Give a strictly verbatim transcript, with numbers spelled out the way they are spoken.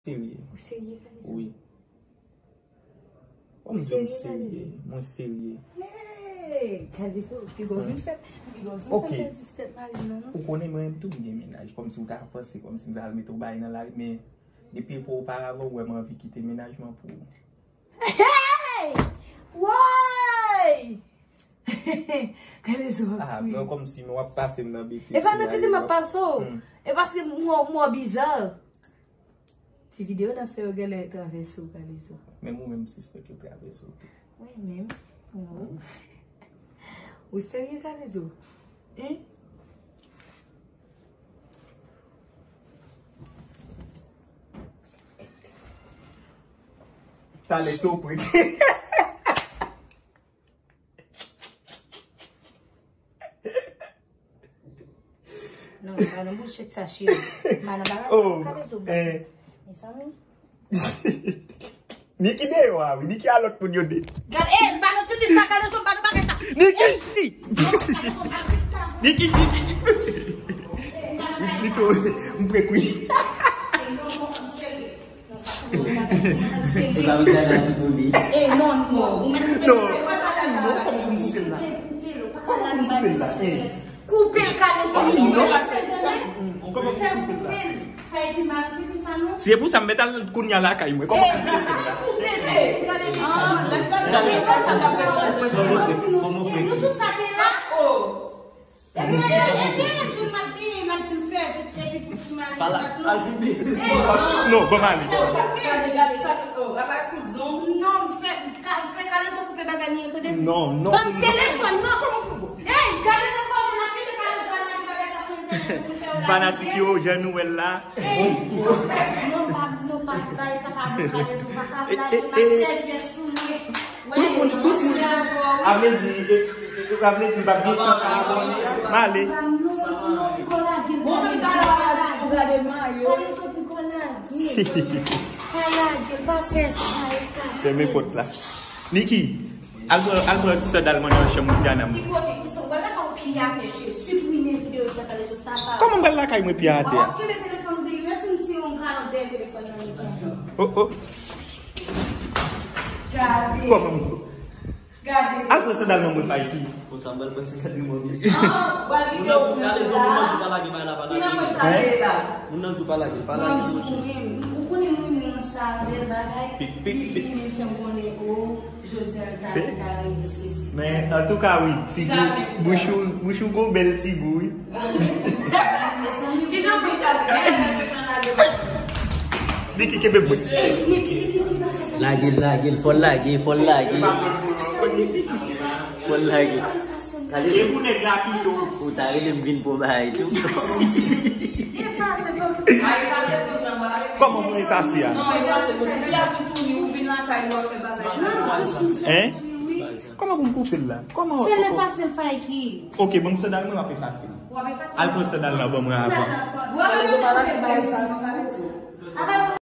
serye. Ou serye, Kalezo? Wi. Kòm di m serye, mwen serye. Hey, Kalezo, piga w vin fè, piga w vin fè pèdi tèt mari m nan, non. Ou konnen mwen menm tou m gen mennaj, kòmsi w ta panse kòmsi m ta al mete w bay nan lari, men depi epòk oparavan ou wè m anvi kite mennaj mwen pou ou. Hey! Woy! Kalezo ap kriye. Ah, men kòmsi men w ap pase m nan betiz. E pa nan tete m ap pase w. E paske m wè w bizar. Ti videyo n ap fè yo genlè travèse w, Kalezo. Menm ou menm sispèk yo travèse w tou. Mwen menm? Non. Ou serye, Kalezo? Hein? Talè sou prit. Non, pa nan bouchèt sa, cheri. Pa nan bagay sa, oh, Kalezo. Mezanmi. Niki deyò a, wi. Niki a lòt moun yo de. Gade, eh, pa nan titi sa, Kalezo, pa nan bagay sa. Niki! Niki, Niki, Niki. Li tou, m prek wi. E non, non, m serye. Non, sa se yon bagay, se yon bagay serye. E non, non, ou mèt koupe l. Non, koupe l, koupe l, koupe l, koupe l, koupe l, koupe l, koupe l. Fè l koupe l. Fè epi mal, epi sa non. Si se pou sa, m mèt al kounye a lakay mwen. Kòman koupe l la? Koupe l, koupe l. Gade, gade, gade, gade. E nou tout sa te la. Ebyen, ebyen, ebyen, jou m ap genyen, m ap di m fè vit, epi pou ti mari m. Non, ban m ale. Gade, gade, sa, oh, apa kout zong. Non, fè, ka, fè Kalezo koupe bagay li an, tande? Non, non. Ban m telefòn, non. Ey, gade nan koze, n ap kite Kalezo al lage bagay sa sou entènèt pou l fè yo lage. Fanatik yo, jan nou wè l la. Ey, non, pa, non, pa, bagay sa pa bon, Kalezo, pa ka lage, n ap sèvyèt sou mwen. Tout moun, tout moun. A vle di, e, e, e, a vle di, m p ap gen san abòne. M ale. Fèmen pòt la. Niki, al pran, al pran ti sandal mwen nan chanm Diana mwen. Kòman m pral lakay mwen pye atè a? Oh, oh. Kòman m Al pran sandal nan mwen, Faiki. Konsa, m pral pran sandal nan mwen, mesye. Moun nan di w, Kalezo, moun nan di w pa lage bagay la, pa lage. Hein? Moun nan di w pa lage, pa lage. Ou konnen moun nan sa, bèl bagay. Pik, pik, pik. Li fè m konnen, o, jodi a, l ka, l ka reyisi. Men, antouka, wi, ti gou, bouch ou, bouch ou gon bèl ti gou, wi. Kijan pou sa? Niki, kenbe mwen. Lage l, lage l, fò l lage, fò l lage. Fò l lage. Ou ta rele m vin pran bagay tou. Kòman pou efase a? Hein? Kòman pou m koupe l la? Kòman? Fè l efase l, Faiki. Ok, ban m sandal mwen, m ap efase l. W ap efase l? Al pran sandal la ban mwen avan. Kalezo pa lage bagay sa non, Kalezo.